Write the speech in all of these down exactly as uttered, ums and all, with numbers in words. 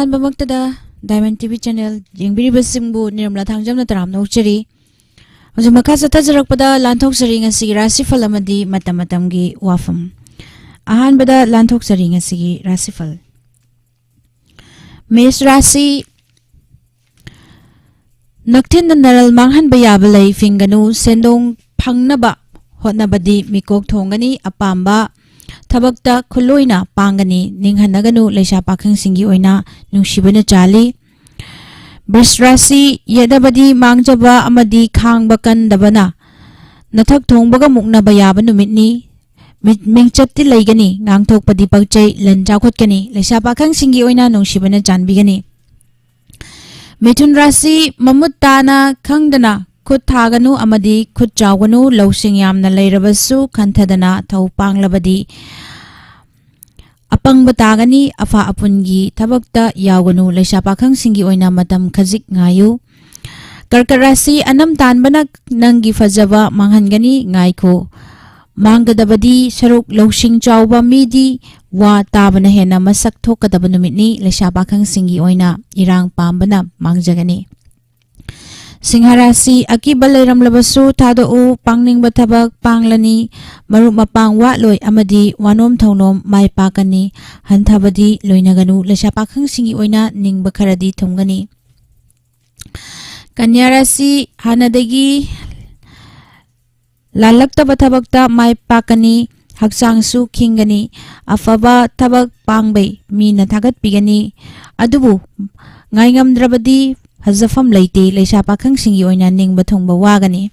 ꯑꯍꯥꯟꯕꯃꯛꯇꯗ Diamond T V channel ꯌꯦꯡꯕꯤꯔꯤꯕꯁꯤꯡꯕꯨ Nirmala ꯊꯥꯡꯖꯝꯅ ꯇꯔꯥꯝꯅ ꯑꯣꯛꯆꯔꯤ꯫ ꯍꯧꯖꯤꯛ ꯃꯈꯥ ꯆꯠꯊꯖꯔꯛꯄꯗ ꯂꯥꯟꯊꯣꯛꯆꯔꯤ ꯉꯁꯤꯒꯤ ꯔꯥꯁꯤꯐꯜ ꯑꯃꯗꯤ ꯃꯇꯝ ꯃꯇꯝꯒꯤ ꯋꯥꯐꯝ꯫ ꯑꯍꯥꯟꯕꯗ ꯂꯥꯟꯊꯣꯛꯆꯔꯤ ꯉꯁꯤꯒꯤ ꯔꯥꯁꯤꯐꯜ꯫ ꯃꯦꯁ ꯔꯥꯁꯤ꯫ ꯅꯛꯊꯤꯟꯗ ꯅꯔꯜ ꯃꯥꯡꯍꯟꯕ ꯌꯥꯕ ꯂꯩ ꯐꯤꯡꯒꯅꯨ꯫ ꯁꯦꯟꯗꯣꯡ ꯐꯪꯅꯕ ꯍꯣꯠꯅꯕꯗꯤ ꯃꯤꯀꯣꯛ ꯊꯣꯡꯒꯅꯤ꯫ ꯑꯄꯥꯝꯕ ꯊꯕꯛꯇ ꯈꯨꯂꯣꯏꯅ ꯄꯥꯡꯒꯅꯤ꯫ ꯅꯤꯡꯍꯟꯅꯒꯅꯨ, ꯂꯩꯁꯥ ꯄꯥꯈꯪꯁꯤꯡꯒꯤ ꯑꯣꯏꯅ ꯅꯨꯡꯁꯤꯕꯅ ꯆꯥꯜꯂꯤ꯫ ꯕ꯭ꯔꯤꯁ ꯔꯥꯁꯤ꯫ ꯌꯦꯠꯅꯕꯗꯤ ꯃꯥꯡꯖꯕ ꯑꯃꯗꯤ ꯈꯥꯡꯕ ꯀꯟꯗꯕꯅ ꯅꯊꯛ ꯊꯣꯡꯕꯒ ꯃꯨꯛꯅꯕ ꯌꯥꯕ ꯅꯨꯃꯤꯠꯅꯤ꯫ ꯃꯤ-, ꯃꯤꯡꯆꯠꯇꯤ ꯂꯩꯒꯅꯤ, ꯉꯥꯡꯊꯣꯛꯄꯗꯤ ꯄꯛꯆꯩ, ꯂꯟ ꯆꯥꯎꯈꯠꯀꯅꯤ꯫ ꯂꯩꯁꯥ ꯄꯥꯈꯪꯁꯤꯡꯒꯤ ꯑꯣꯏꯅ ꯅꯨꯡꯁꯤꯕꯅ ꯆꯥꯟꯕꯤꯒꯅꯤ꯫ ꯃꯤꯊꯨꯟ ꯔꯥꯁꯤ꯫ ꯃꯃꯨꯠ ꯇꯥꯅ ꯈꯪꯗꯅ ꯈꯨꯠ ꯊꯥꯒꯅꯨ ꯑꯃꯗꯤ ꯈꯨꯠ ꯆꯥꯎꯒꯅꯨ꯫ ꯂꯧꯁꯤꯡ ꯌꯥꯝꯅ ꯂꯩꯔꯕꯁꯨ ꯈꯟꯊꯗꯅ ꯊꯧ ꯄꯥꯡꯂꯕꯗꯤ ꯑꯄꯪꯕ ꯇꯥꯒꯅꯤ꯫ ꯑꯐ ꯑꯄꯨꯟꯒꯤ ꯊꯕꯛꯇ ꯌꯥꯎꯒꯅꯨ꯫ ꯂꯩꯁꯥ ꯄꯥꯈꯪꯁꯤꯡꯒꯤ ꯑꯣꯏꯅ ꯃꯇꯝ ꯈꯖꯤꯛ ꯉꯥꯏꯌꯨ꯫ ꯀꯔꯀꯠ ꯔꯥꯁꯤ꯫ ꯑꯅꯝ ꯇꯥꯟꯕꯅ ꯅꯪꯒꯤ ꯐꯖꯕ ꯃꯥꯡꯍꯟꯒꯅꯤ꯫ ꯉꯥꯏꯈꯣ, ꯃꯥꯡꯒꯗꯕꯗꯤ ꯁꯔꯨꯛ꯫ ꯂꯧꯁꯤꯡ ꯆꯥꯎꯕ ꯃꯤꯗꯤ ꯋꯥ ꯇꯥꯕꯅ ꯍꯦꯟꯅ ꯃꯁꯛ ꯊꯣꯛꯀꯗꯕ ꯅꯨꯃꯤꯠꯅꯤ꯫ ꯂꯩꯁꯥ ꯄꯥꯈꯪꯁꯤꯡꯒꯤ ꯑꯣꯏꯅ ꯏꯔꯥꯡ ꯄꯥꯝꯕꯅ ꯃꯥꯡꯖꯒꯅꯤ꯫ ꯁꯤꯡꯍ ꯔꯥꯁꯤ꯫ ꯑꯀꯤꯕ ꯂꯩꯔꯝꯂꯕꯁꯨ ꯊꯥꯗꯣꯛꯎ꯫ ꯄꯥꯡꯅꯤꯡꯕ ꯊꯕꯛ ꯄꯥꯡꯂꯅꯤ꯫ ꯃꯔꯨꯞ ꯃꯄꯥꯡ ꯋꯥꯠꯂꯣꯏ ꯑꯃꯗꯤ ꯋꯥꯅꯣꯝ ꯊꯧꯅꯣꯝ ꯃꯥꯏ ꯄꯥꯛꯀꯅꯤ꯫ ꯍꯟꯊꯕꯗꯤ ꯂꯣꯏꯅꯒꯅꯨ꯫ ꯂꯩꯁꯥ ꯄꯥꯈꯪꯁꯤꯡꯒꯤ ꯑꯣꯏꯅ ꯅꯤꯡꯕ ꯈꯔꯗꯤ ꯊꯨꯡꯒꯅꯤ꯫ ꯀꯟꯌꯥ ꯔꯥꯁꯤ꯫ ꯍꯥꯟꯅꯗꯒꯤ ꯂꯥꯜꯂꯛꯇꯕ ꯊꯕꯛꯇ ꯃꯥꯏ ꯄꯥꯛꯀꯅꯤ꯫ ꯍꯛꯆꯥꯡꯁꯨ ꯈꯤꯡꯒꯅꯤ꯫ ꯑꯐꯕ ꯊꯕꯛ ꯄꯥꯡꯕꯩ ꯃꯤꯅ ꯊꯥꯒꯠꯄꯤꯒꯅꯤ꯫ ꯑꯗꯨꯕꯨ ꯉꯥꯏꯉꯝꯗ꯭ꯔꯕꯗꯤ ꯐꯖꯐꯝ ꯂꯩꯇꯦ꯫ ꯂꯩꯁꯥ ꯄꯥꯈꯪꯁꯤꯡꯒꯤ ꯑꯣꯏꯅ ꯅꯤꯡꯕ ꯊꯨꯡꯕ ꯋꯥꯒꯅꯤ꯫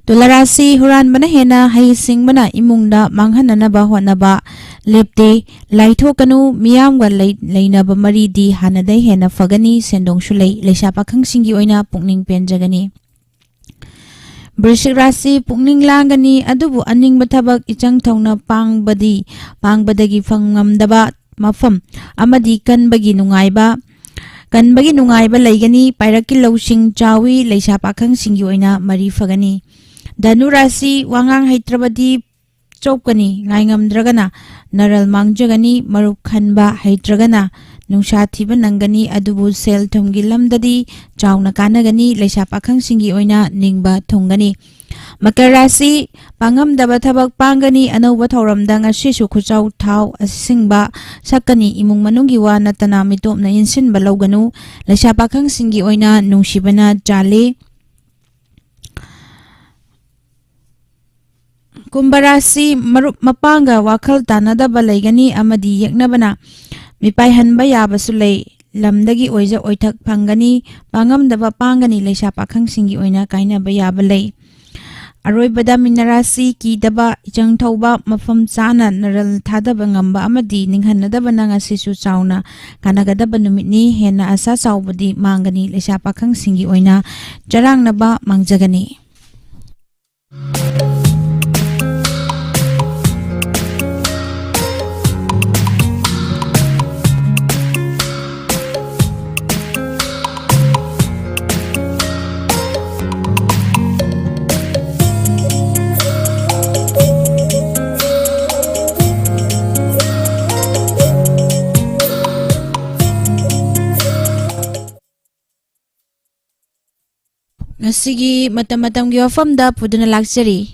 ꯇꯨꯂꯥ ꯔꯥꯁꯤ꯫ ꯍꯨꯔꯥꯟꯕꯅ ꯍꯦꯟꯅ ꯍꯩꯁꯤꯡꯕꯅ ꯏꯃꯨꯡꯗ ꯃꯥꯡꯍꯟꯅꯅꯕ ꯍꯣꯠꯅꯕ ꯂꯦꯞꯇꯦ꯫ ꯂꯥꯏꯊꯣꯛꯀꯅꯨ꯫ ꯃꯤꯌꯥꯝꯒ ꯂꯩ-, ꯂꯩꯅꯕ ꯃꯔꯤꯗꯤ ꯍꯥꯟꯅꯗꯩ ꯍꯦꯟꯅ ꯐꯒꯅꯤ꯫ ꯁꯦꯟꯗꯣꯡꯁꯨ ꯂꯩ꯫ ꯂꯩꯁꯥ ꯄꯥꯈꯪꯁꯤꯡꯒꯤ ꯑꯣꯏꯅ ꯄꯨꯛꯅꯤꯡ ꯄꯦꯟꯖꯒꯅꯤ꯫ ꯕ꯭ꯔꯤꯁꯤꯛ ꯔꯥꯁꯤ꯫ ꯄꯨꯛꯅꯤꯡ ꯂꯥꯡꯒꯅꯤ, ꯑꯗꯨꯕꯨ ꯑꯅꯤꯡꯕ ꯊꯕꯛ ꯏꯆꯪ ꯊꯧꯅ ꯄꯥꯡꯕꯗꯤ, ꯄꯥꯡꯕꯗꯒꯤ ꯐꯪꯉꯝꯗꯕ ꯃꯐꯝ ꯑꯃꯗꯤ ꯀꯟꯕꯒꯤ ꯅꯨꯡꯉꯥꯏꯕ, ꯀꯟꯕꯒꯤ ꯅꯨꯡꯉꯥꯏꯕ ꯂꯩꯒꯅꯤ꯫ ꯄꯥꯏꯔꯛꯀꯤ ꯂꯧꯁꯤꯡ ꯆꯥꯎꯏ꯫ ꯂꯩꯁꯥ ꯄꯥꯈꯪꯁꯤꯡꯒꯤ ꯑꯣꯏꯅ ꯃꯔꯤ ꯐꯒꯅꯤ꯫ ꯙꯅꯨ ꯔꯥꯁꯤ꯫ ꯋꯥꯉꯥꯡ ꯍꯩꯇ꯭ꯔꯕꯗꯤ ꯆꯣꯞꯀꯅꯤ꯫ ꯉꯥꯏꯉꯝꯗ꯭ꯔꯒꯅ ꯅꯔꯜ ꯃꯥꯡꯖꯒꯅꯤ꯫ ꯃꯔꯨꯞ ꯈꯟꯕ ꯍꯩꯇ꯭ꯔꯒꯅ ꯅꯨꯡꯁꯥ ꯊꯤꯕ ꯅꯪꯒꯅꯤ, ꯑꯗꯨꯕꯨ ꯁꯦꯜ ꯊꯨꯝꯒꯤ ꯂꯝꯗꯗꯤ ꯆꯥꯎꯅ ꯀꯥꯟꯅꯒꯅꯤ꯫ ꯂꯩꯁꯥ ꯄꯥꯈꯪꯁꯤꯡꯒꯤ ꯑꯣꯏꯅ ꯅꯤꯡꯕ ꯊꯨꯡꯒꯅꯤ꯫ ꯃꯀꯔ ꯔꯥꯁꯤ, ꯄꯥꯡꯉꯝꯗꯕ ꯊꯕꯛ ꯄꯥꯡꯒꯅꯤ꯫ ꯑꯅꯧꯕ ꯊꯧꯔꯝꯗ ꯉꯁꯤꯁꯨ ꯈꯨꯆꯥꯎ ꯊꯥꯎ ꯑꯁꯤꯡꯕ ꯁꯛꯀꯅꯤ꯫ ꯏꯃꯨꯡ ꯃꯅꯨꯡꯒꯤ ꯋꯥ ꯅꯠꯇꯅ ꯃꯤꯇꯣꯞꯅ ꯏꯟꯁꯤꯟꯕ ꯂꯧꯒꯅꯨ꯫ ꯂꯩꯁꯥ ꯄꯥꯈꯪꯁꯤꯡꯒꯤ ꯑꯣꯏꯅ ꯅꯨꯡꯁꯤꯕꯅ ꯆꯥꯜꯂꯤ꯫ ꯀꯨꯝꯚ ꯔꯥꯁꯤ, ꯃꯔꯨꯞ ꯃꯄꯥꯡꯒ ꯋꯥꯈꯜ ꯇꯥꯅꯗꯕ ꯂꯩꯒꯅꯤ ꯑꯃꯗꯤ ꯌꯦꯛꯅꯕꯅ ꯃꯤꯄꯥꯏꯍꯟꯕ ꯌꯥꯕꯁꯨ ꯂꯩ꯫ ꯂꯝꯗꯒꯤ ꯑꯣꯏꯖ ꯑꯣꯏꯊꯛ ꯐꯪꯒꯅꯤ꯫ ꯄꯥꯡꯉꯝꯗꯕ ꯄꯥꯡꯒꯅꯤ꯫ ꯂꯩꯁꯥ ꯄꯥꯈꯪꯁꯤꯡꯒꯤ ꯑꯣꯏꯅ ꯀꯥꯏꯅꯕ ꯌꯥꯕ ꯂꯩ꯫ ꯑꯔꯣꯏꯕꯗ ꯃꯤꯅ ꯔꯥꯁꯤ, ꯀꯤꯗꯕ, ꯏꯆꯪ ꯊꯧꯕ, ꯃꯐꯝ ꯆꯥꯅ ꯅꯔꯜ ꯊꯥꯗꯕ ꯉꯝꯕ ꯑꯃꯗꯤ ꯅꯤꯡꯍꯟꯅꯗꯕꯅ ꯉꯁꯤꯁꯨ ꯆꯥꯎꯅ ꯀꯥꯟꯅꯒꯗꯕ ꯅꯨꯃꯤꯠꯅꯤ꯫ ꯍꯦꯟꯅ ꯑꯁꯥ ꯆꯥꯎꯕꯗꯤ ꯃꯥꯡꯒꯅꯤ꯫ ꯂꯩꯁꯥ ꯄꯥꯈꯪꯁꯤꯡꯒꯤ ꯑꯣꯏꯅ ꯆꯔꯥꯡꯅꯕ ꯃꯥꯡꯖꯒꯅꯤ꯫ ꯉꯁꯤꯒꯤ ꯃꯇꯝ ꯃꯇꯝꯒꯤ ꯋꯥꯐꯝꯗ ꯄꯨꯗꯨꯅ ꯂꯥꯛꯆꯔꯤ꯫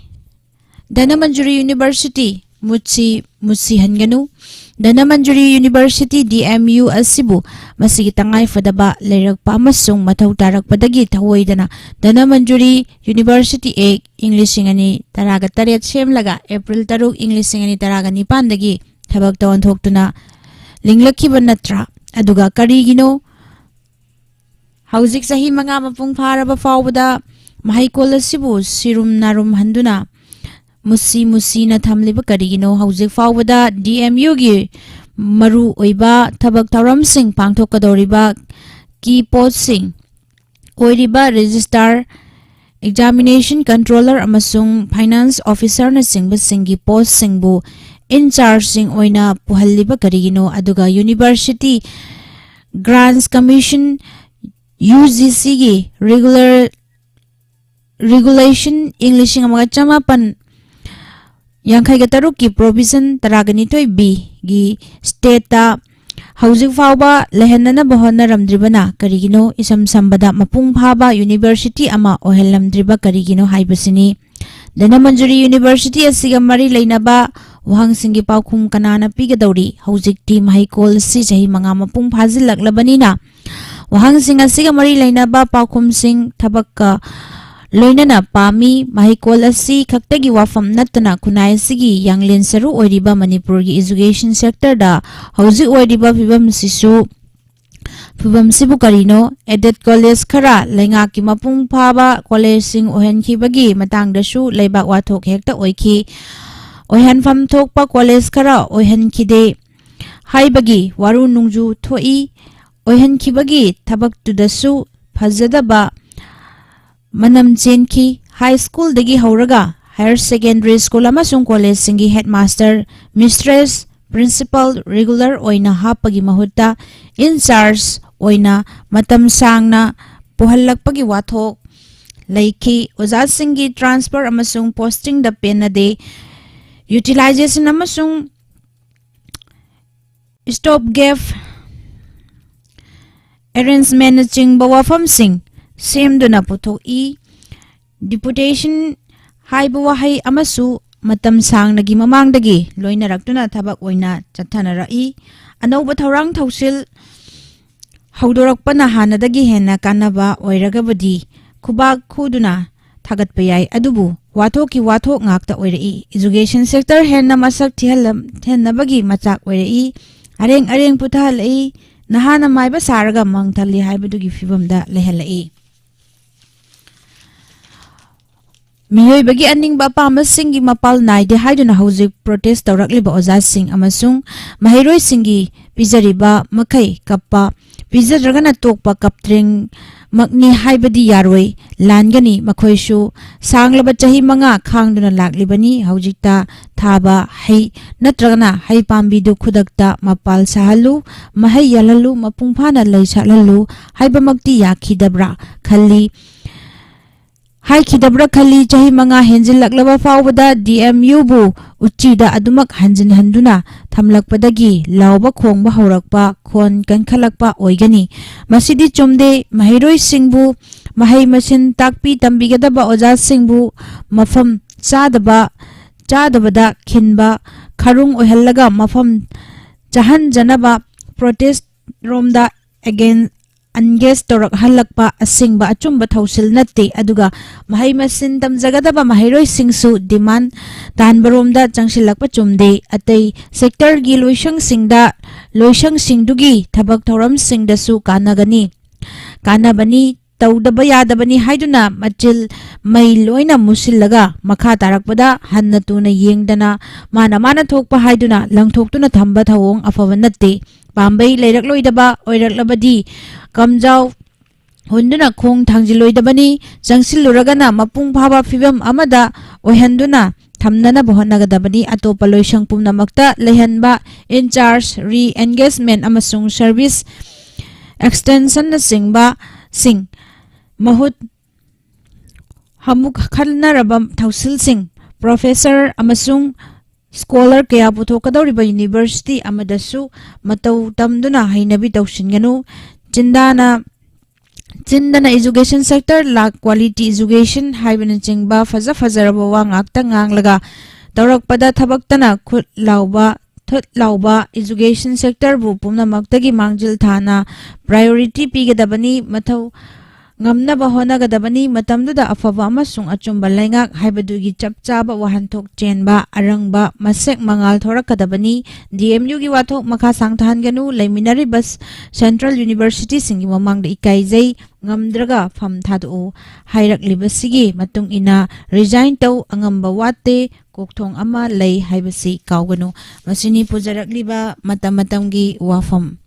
ꯙꯅꯃꯟꯖꯨꯔꯤ ꯌꯨꯅꯤꯚꯔꯁꯤꯇꯤ, ꯃꯨꯠꯁꯤ ꯃꯨꯠꯁꯤꯍꯟꯒꯅꯨ꯫ Dhanamanjuri university, D M U, ꯑꯁꯤꯕꯨ ꯃꯁꯤꯒꯤ ꯇꯉꯥꯏꯐꯗꯕ ꯂꯩꯔꯛꯄ ꯑꯃꯁꯨꯡ ꯃꯊꯧ ꯇꯥꯔꯛꯄꯗꯒꯤ ꯊꯧꯑꯣꯏꯗꯅ ꯙꯅꯃꯟꯖꯨꯔꯤ ꯌꯨꯅꯤꯚꯔꯁꯤꯇꯤ ꯑꯦꯛ ꯏꯪ ꯂꯤꯁꯤꯡ ꯑꯅꯤ ꯇꯔꯥꯒ ꯇꯔꯦꯠ ꯁꯦꯝꯂꯒ ꯑꯦꯄ꯭ꯔꯤꯜ ꯇꯔꯨꯛ ꯏꯪ ꯂꯤꯁꯤꯡ ꯑꯅꯤ ꯇꯔꯥꯒ ꯅꯤꯄꯥꯟꯗꯒꯤ ꯊꯕꯛꯇ ꯑꯣꯟꯊꯣꯛꯇꯨꯅ ꯂꯤꯡꯂꯛꯈꯤꯕ ꯅꯠꯇ꯭ꯔꯥ? ꯑꯗꯨꯒ ꯀꯔꯤꯒꯤꯅꯣ ꯍꯧꯖꯤꯛ ꯆꯍꯤ ꯃꯉꯥ ꯃꯄꯨꯡ ꯐꯥꯔꯕ ꯐꯥꯎꯕꯗ ꯃꯍꯩꯀꯣꯜ ꯑꯁꯤꯕꯨ ꯁꯤꯔꯨꯝ ꯅꯥꯔꯨꯝ ꯍꯟꯗꯨꯅ ꯃꯨꯁꯤ ꯃꯨꯁꯤꯅ ꯊꯝꯂꯤꯕ ꯀꯔꯤꯒꯤꯅꯣ? ꯍꯧꯖꯤꯛ ꯐꯥꯎꯕꯗ ꯗꯤ ꯑꯦꯝ ꯌꯨꯒꯤ ꯃꯔꯨ ꯑꯣꯏꯕ ꯊꯕꯛ ꯊꯧꯔꯝꯁꯤꯡ ꯄꯥꯡꯊꯣꯛꯀꯗꯧꯔꯤꯕ ꯀꯤ ꯄꯣꯁꯁꯤꯡ ꯑꯣꯏꯔꯤꯕ ꯔꯦꯖꯤꯁꯇ꯭ꯔꯥꯔ, ꯑꯦꯛꯖꯥꯃꯤꯅꯦꯁꯟ ꯀꯟꯇ꯭ꯔꯣꯂꯔ ꯑꯃꯁꯨꯡ ꯐꯥꯏꯅꯥꯟꯁ ꯑꯣꯐꯤꯁꯔꯅꯆꯤꯡꯕꯁꯤꯡꯒꯤ ꯄꯣꯁꯁꯤꯡꯕꯨ ꯏꯟꯆꯥꯔꯖꯁꯤꯡ ꯑꯣꯏꯅ ꯄꯨꯍꯜꯂꯤꯕ ꯀꯔꯤꯒꯤꯅꯣ? ꯑꯗꯨꯒ University Grants Commission, U G ꯁꯤꯒꯤ ꯔꯤꯒꯨꯂꯔ, ꯔꯤꯒꯨꯂꯦꯁꯟ ꯏꯪ ꯂꯤꯁꯤꯡ ꯑꯃꯒ ꯆꯃꯥꯄꯟ ꯌꯥꯡꯈꯩꯒ ꯇꯔꯨꯛꯀꯤ ꯄ꯭ꯔꯣꯚꯤꯖꯟ ꯇꯔꯥꯒ ꯅꯤꯊꯣꯏ ꯕꯤꯒꯤ ꯁ꯭ꯇꯦꯠꯇ ꯍꯧꯖꯤꯛ ꯐꯥꯎꯕ ꯂꯩꯍꯟꯅꯅꯕ ꯍꯣꯠꯅꯔꯝꯗ꯭ꯔꯤꯕꯅ ꯀꯔꯤꯒꯤꯅꯣ? ꯏꯁꯝ ꯁꯝꯕꯗ, ꯃꯄꯨꯡ ꯐꯥꯕ ꯌꯨꯅꯤꯚꯔꯁꯤꯇꯤ ꯑꯃ ꯑꯣꯏꯍꯜꯂꯝꯗ꯭ꯔꯤꯕ ꯀꯔꯤꯒꯤꯅꯣ ꯍꯥꯏꯕꯁꯤꯅꯤ꯫ ꯙꯅꯃꯟꯖꯨꯔꯤ ꯌꯨꯅꯤꯚꯔꯁꯤꯇꯤ ꯑꯁꯤꯒ ꯃꯔꯤ ꯂꯩꯅꯕ ꯋꯥꯍꯪꯁꯤꯡꯒꯤ ꯄꯥꯎꯈꯨꯝ ꯀꯅꯥꯅ ꯄꯤꯒꯗꯧꯔꯤ? ꯍꯧꯖꯤꯛꯇꯤ ꯃꯍꯩꯀꯣꯜ ꯑꯁꯤ ꯆꯍꯤ ꯃꯉꯥ ꯃꯄꯨꯡ ꯐꯥꯖꯤꯜꯂꯛꯂꯕꯅꯤꯅ, ꯋꯥꯍꯪꯁꯤꯡ ꯑꯁꯤꯒ ꯃꯔꯤ ꯂꯩꯅꯕ ꯄꯥꯎꯈꯨꯝꯁꯤꯡ ꯊꯕꯛꯀ ꯂꯣꯏꯅꯅ ꯄꯥꯝꯃꯤ꯫ ꯃꯍꯩꯀꯣꯜ ꯑꯁꯤ ꯈꯛꯇꯒꯤ ꯋꯥꯐꯝ ꯅꯠꯇꯅ ꯈꯨꯟꯅꯥꯏ ꯑꯁꯤꯒꯤ ꯌꯥꯡꯂꯦꯟ ꯁꯔꯨ ꯑꯣꯏꯔꯤꯕ ꯃꯅꯤꯄꯨꯔꯒꯤ education sector ꯗ ꯍꯧꯖꯤꯛ ꯑꯣꯏꯔꯤꯕ ꯐꯤꯕꯝꯁꯤꯁꯨ, ꯐꯤꯕꯝꯁꯤꯕꯨ ꯀꯔꯤꯅꯣ? Aided college ꯈꯔ ꯂꯩꯉꯥꯛꯀꯤ ꯃꯄꯨꯡ ꯐꯥꯕ college ꯁꯤꯡ ꯑꯣꯏꯍꯟꯈꯤꯕꯒꯤ ꯃꯇꯥꯡꯗꯁꯨ ꯂꯩꯕꯥꯛ ꯋꯥꯊꯣꯛ ꯍꯦꯛꯇ ꯑꯣꯏꯈꯤ꯫ ꯑꯣꯏꯍꯟꯐꯝ ꯊꯣꯛꯄ college ꯈꯔ ꯑꯣꯏꯍꯟꯈꯤꯗꯦ ꯍꯥꯏꯕꯒꯤ ꯋꯥꯔꯨ ꯅꯨꯡꯖꯨ ꯊꯣꯛꯏ꯫ ꯑꯣꯏꯍꯟꯈꯤꯕꯒꯤ ꯊꯕꯛꯇꯨꯗꯁꯨ ꯐꯖꯗꯕ ꯃꯅꯝ ꯆꯦꯟꯈꯤ꯫ High school ꯗꯒꯤ ꯍꯧꯔꯒ higher secondary school ꯑꯃꯁꯨꯡ college ꯁꯤꯡꯒꯤ headmaster, mistress, principal regular ꯑꯣꯏꯅ ꯍꯥꯞꯄꯒꯤ ꯃꯍꯨꯠꯇ in charge ꯑꯣꯏꯅ ꯃꯇꯝ ꯁꯥꯡꯅ ꯄꯨꯍꯜꯂꯛꯄꯒꯤ ꯋꯥꯊꯣꯛ ꯂꯩꯈꯤ꯫ ꯑꯣꯖꯥꯁꯤꯡꯒꯤ transfer ꯑꯃꯁꯨꯡ posting ꯗ ꯄꯦꯟꯅꯗꯦ꯫ Utilization ꯑꯃꯁꯨꯡ stopgap arrangement ꯅꯆꯤꯡꯕ ꯋꯥꯐꯝꯁꯤꯡ ꯁꯦꯝꯗꯨꯅ ꯄꯨꯊꯣꯛꯏ꯫ Deputation ꯍꯥꯏꯕ ꯋꯥꯍꯩ ꯑꯃꯁꯨ ꯃꯇꯝ ꯁꯥꯡꯅꯒꯤ ꯃꯃꯥꯡꯗꯒꯤ ꯂꯣꯏꯅꯔꯛꯇꯨꯅ ꯊꯕꯛ ꯑꯣꯏꯅ ꯆꯠꯊꯅꯔꯛꯏ꯫ ꯑꯅꯧꯕ ꯊꯧꯔꯥꯡ ꯊꯧꯁꯤꯜ ꯍꯧꯗꯣꯔꯛꯄꯅ ꯍꯥꯟꯅꯗꯒꯤ ꯍꯦꯟꯅ ꯀꯥꯟꯅꯕ ꯑꯣꯏꯔꯒꯕꯗꯤ ꯈꯨꯕꯥꯛ ꯈꯨꯗꯨꯅ ꯊꯥꯒꯠꯄ ꯌꯥꯏ, ꯑꯗꯨꯕꯨ ꯋꯥꯊꯣꯛꯀꯤ ꯋꯥꯊꯣꯛ ꯉꯥꯛꯇ ꯑꯣꯏꯔꯛꯏ꯫ Education sector ꯍꯦꯟꯅ ꯃꯁꯛ ꯊꯤꯍꯜꯂ-, ꯊꯤꯍꯟꯅꯕꯒꯤ ꯃꯆꯥꯛ ꯑꯣꯏꯔꯛꯏ꯫ ꯑꯔꯦꯡ ꯑꯔꯦꯡ ꯄꯨꯊꯍꯜꯂꯛꯏ꯫ ꯅꯍꯥꯅ ꯃꯥꯏꯕ ꯁꯥꯔꯒ ꯃꯥꯡꯊꯜꯂꯤ ꯍꯥꯏꯕꯗꯨꯒꯤ ꯐꯤꯕꯝꯗ ꯂꯩꯍꯜꯂꯛꯏ꯫ ꯃꯤꯑꯣꯏꯕꯒꯤ ꯑꯅꯤꯡꯕ ꯑꯄꯥꯝꯕꯁꯤꯡꯒꯤ ꯃꯄꯥꯜ ꯅꯥꯏꯗꯦ ꯍꯥꯏꯗꯨꯅ ꯍꯧꯖꯤꯛ protest ꯇꯧꯔꯛꯂꯤꯕ ꯑꯣꯖꯥꯁꯤꯡ ꯑꯃꯁꯨꯡ ꯃꯍꯩꯔꯣꯏꯁꯤꯡꯒꯤ ꯄꯤꯖꯔꯤꯕ ꯃꯈꯩ ꯀꯞꯄ, ꯄꯤꯖꯗ꯭ꯔꯒꯅ ꯇꯣꯛꯄ ꯀꯞꯇ꯭ꯔꯦꯡꯃꯛꯅꯤ ꯍꯥꯏꯕꯗꯤ ꯌꯥꯔꯣꯏ꯫ ꯂꯥꯟꯒꯅꯤ꯫ ꯃꯈꯣꯏꯁꯨ ꯁꯥꯡꯂꯕ ꯆꯍꯤ ꯃꯉꯥ ꯈꯥꯡꯗꯨꯅ ꯂꯥꯛꯂꯤꯕꯅꯤ꯫ ꯍꯧꯖꯤꯛꯇ ꯊꯥꯕ ꯍꯩ ꯅꯠꯇ꯭ꯔꯒꯅ ꯍꯩ ꯄꯥꯝꯕꯤꯗꯨ ꯈꯨꯗꯛꯇ ꯃꯄꯥꯜ ꯁꯥꯍꯜꯂꯨ, ꯃꯍꯩ ꯌꯥꯜꯍꯜꯂꯨ, ꯃꯄꯨꯡ ꯐꯥꯅ ꯂꯩ ꯁꯥꯠꯍꯜꯂꯨ ꯍꯥꯏꯕꯃꯛꯇꯤ ꯌꯥꯈꯤꯗꯕ꯭ꯔꯥ ꯈꯜꯂꯤ꯫ ꯍꯥꯏꯈꯤꯗꯕ꯭ꯔꯥ ꯈꯜꯂꯤ, ꯆꯍꯤ ꯃꯉꯥ ꯍꯦꯟꯖꯤꯜꯂꯛꯂꯕ ꯐꯥꯎꯕꯗ ꯗꯤ ꯑꯦꯝ ꯌꯨꯕꯨ ꯎꯆꯤꯗ ꯑꯗꯨꯃꯛ ꯍꯟꯖꯤꯟꯍꯟꯗꯨꯅ ꯊꯝꯂꯛꯄꯗꯒꯤ ꯂꯥꯎꯕ ꯈꯣꯡꯕ ꯍꯧꯔꯛꯄ, ꯈꯣꯟ ꯀꯟꯈꯠꯂꯛꯄ ꯑꯣꯏꯒꯅꯤ꯫ ꯃꯁꯤꯗꯤ ꯆꯨꯝꯗꯦ꯫ ꯃꯍꯩꯔꯣꯏꯁꯤꯡꯕꯨ ꯃꯍꯩ ꯃꯁꯤꯡ ꯇꯥꯛꯄꯤ ꯇꯝꯕꯤꯒꯗꯕ ꯑꯣꯖꯥꯁꯤꯡꯕꯨ ꯃꯐꯝ ꯆꯥꯗꯕ, ꯆꯥꯗꯕꯗ ꯈꯤꯟꯕ ꯈꯔꯨꯡ ꯑꯣꯏꯍꯜꯂꯒ ꯃꯐꯝ ꯆꯥꯍꯟꯖꯅꯕ ꯄ꯭ꯔꯣꯇꯦꯁ ꯔꯣꯝꯗ ꯑꯦꯒꯦꯟ ꯑꯦꯟꯒꯦꯖ ꯇꯧꯔꯛꯍꯜꯂꯛꯄ ꯑꯁꯦꯡꯕ ꯑꯆꯨꯝꯕ ꯊꯧꯁꯤꯜ ꯅꯠꯇꯦ꯫ ꯑꯗꯨꯒ ꯃꯍꯩ ꯃꯁꯤꯡ ꯇꯝꯖꯒꯗꯕ ꯃꯍꯩꯔꯣꯏꯁꯤꯡꯁꯨ ꯗꯤꯃꯥꯟ ꯇꯥꯟꯕꯔꯣꯝꯗ ꯆꯪꯁꯤꯜꯂꯛꯄ ꯆꯨꯝꯗꯦ꯫ ꯑꯇꯩ ꯁꯦꯛꯇꯔꯒꯤ ꯂꯣꯏꯁꯪꯁꯤꯡꯗ, ꯂꯣꯏꯁꯪꯁꯤꯡꯗꯨꯒꯤ ꯊꯕꯛ ꯊꯧꯔꯝꯁꯤꯡꯗꯁꯨ ꯀꯥꯟꯅꯒꯅꯤ, ꯀꯥꯟꯅꯕꯅꯤ, ꯇꯧꯗꯕ ꯌꯥꯗꯕꯅꯤ ꯍꯥꯏꯗꯨꯅ ꯃꯆꯤꯜ ꯃꯩ ꯂꯣꯏꯅ ꯃꯨꯁꯤꯜꯂꯒ ꯃꯈꯥ ꯇꯥꯔꯛꯄꯗ ꯍꯟꯅ ꯇꯨꯅ ꯌꯦꯡꯗꯅ ꯃꯥꯅ ꯃꯥꯅ ꯊꯣꯛꯄ ꯍꯥꯏꯗꯨꯅ ꯂꯪꯊꯣꯛꯇꯨꯅ ꯊꯝꯕ ꯊꯧꯑꯣꯡ ꯑꯐꯕ ꯅꯠꯇꯦ꯫ ꯄꯥꯝꯕꯩ ꯂꯩꯔꯛꯂꯣꯏꯗꯕ ꯑꯣꯏꯔꯛꯂꯕꯗꯤ ꯀꯝꯖꯥꯎ ꯍꯨꯟꯗꯨꯅ ꯈꯣꯡ ꯊꯥꯡꯖꯤꯜꯂꯣꯏꯗꯕꯅꯤ꯫ ꯆꯪꯁꯤꯜꯂꯨꯔꯒꯅ ꯃꯄꯨꯡ ꯐꯥꯕ ꯐꯤꯕꯝ ꯑꯃꯗ ꯑꯣꯏꯍꯟꯗꯨꯅ ꯊꯝꯅꯅꯕ ꯍꯣꯠꯅꯒꯗꯕꯅꯤ꯫ ꯑꯇꯣꯞꯄ ꯂꯣꯏꯁꯪ ꯄꯨꯝꯅꯃꯛꯇ ꯂꯩꯍꯟꯕ, ꯏꯟꯆꯥꯔꯖ, ꯔꯤ ꯑꯦꯟꯒꯦꯖꯃꯦꯟ ꯑꯃꯁꯨꯡ ꯁꯔꯚꯤꯁ ꯑꯦꯛꯁꯇꯦꯟꯁꯟꯅꯆꯤꯡꯕꯁꯤꯡ ꯃꯍꯨꯠ ꯍꯥꯃꯨꯛ ꯈꯟꯅꯔꯕ ꯊꯧꯁꯤꯜꯁꯤꯡ, ꯄ꯭ꯔꯣꯐꯦꯁꯔ ꯑꯃꯁꯨꯡ ꯁ꯭ꯀꯣꯂꯔ ꯀꯌꯥ ꯄꯨꯊꯣꯛꯀꯗꯧꯔꯤꯕ ꯌꯨꯅꯤꯚꯔꯁꯤꯇꯤ ꯑꯃꯗꯁꯨ ꯃꯇꯧ ꯇꯝꯗꯨꯅ ꯍꯩꯅꯕꯤ ꯇꯧꯁꯤꯟꯒꯅꯨ꯫ ꯆꯤꯟꯗꯥꯅ, ꯆꯤꯟꯗꯅ ꯏꯖꯨꯀꯦꯁꯟ ꯁꯦꯛꯇꯔ ꯂꯥꯛ ꯀ꯭ꯋꯥꯂꯤꯇꯤ ꯏꯖꯨꯀꯦꯁꯟ ꯍꯥꯏꯕꯅꯆꯤꯡꯕ ꯐꯖ ꯐꯖꯔꯕ ꯋꯥ ꯉꯥꯛꯇ ꯉꯥꯡꯂꯒ ꯇꯧꯔꯛꯄꯗ ꯊꯕꯛꯇꯅ ꯈꯨꯠ ꯂꯥꯎꯕ, ꯊꯨꯠ ꯂꯥꯎꯕ ꯏꯖꯨꯀꯦꯁꯟ ꯁꯦꯛꯇꯔꯕꯨ ꯄꯨꯝꯅꯃꯛꯇꯒꯤ ꯃꯥꯡꯖꯤꯜ ꯊꯥꯅ ꯄ꯭ꯔꯥꯏꯌꯣꯔꯤꯇꯤ ꯄꯤꯒꯗꯕꯅꯤ꯫ ꯃꯊꯧ ꯉꯝꯅꯕ ꯍꯣꯠꯅꯒꯗꯕꯅꯤ꯫ ꯃꯇꯝꯗꯨꯗ ꯑꯐꯕ ꯑꯃꯁꯨꯡ ꯑꯆꯨꯝꯕ ꯂꯩꯉꯥꯛ ꯍꯥꯏꯕꯗꯨꯒꯤ ꯆꯞ ꯆꯥꯕ ꯋꯥꯍꯟꯊꯣꯛ ꯆꯦꯟꯕ ꯑꯔꯪꯕ ꯃꯁꯦꯛ ꯃꯉꯥꯜ ꯊꯣꯔꯛꯀꯗꯕꯅꯤ꯫ ꯗꯤ ꯑꯦꯝ ꯌꯨꯒꯤ ꯋꯥꯊꯣꯛ ꯃꯈꯥ ꯁꯥꯡꯊꯍꯟꯒꯅꯨ꯫ ꯂꯩꯃꯤꯟꯅꯔꯤꯕ ꯁꯦꯟꯇ꯭ꯔꯦꯜ ꯌꯨꯅꯤꯚꯔꯁꯤꯇꯤꯁꯤꯡꯒꯤ ꯃꯃꯥꯡꯗ ꯏꯀꯥꯏꯖꯩ꯫ ꯉꯝꯗ꯭ꯔꯒ ꯐꯝ ꯊꯥꯗꯣꯛꯎ ꯍꯥꯏꯔꯛꯂꯤꯕꯁꯤꯒꯤ ꯃꯇꯨꯡ ꯏꯟꯅ ꯔꯤꯖꯥꯏꯟ ꯇꯧ꯫ ꯑꯉꯝꯕ ꯋꯥꯠꯇꯦ꯫ ꯀꯣꯛꯊꯣꯡ ꯑꯃ ꯂꯩ ꯍꯥꯏꯕꯁꯤ ꯀꯥꯎꯒꯅꯨ꯫ ꯃꯁꯤꯅꯤ ꯄꯨꯖꯔꯛꯂꯤꯕ ꯃꯇꯝ ꯃꯇꯝꯒꯤ ꯋꯥꯐꯝ꯫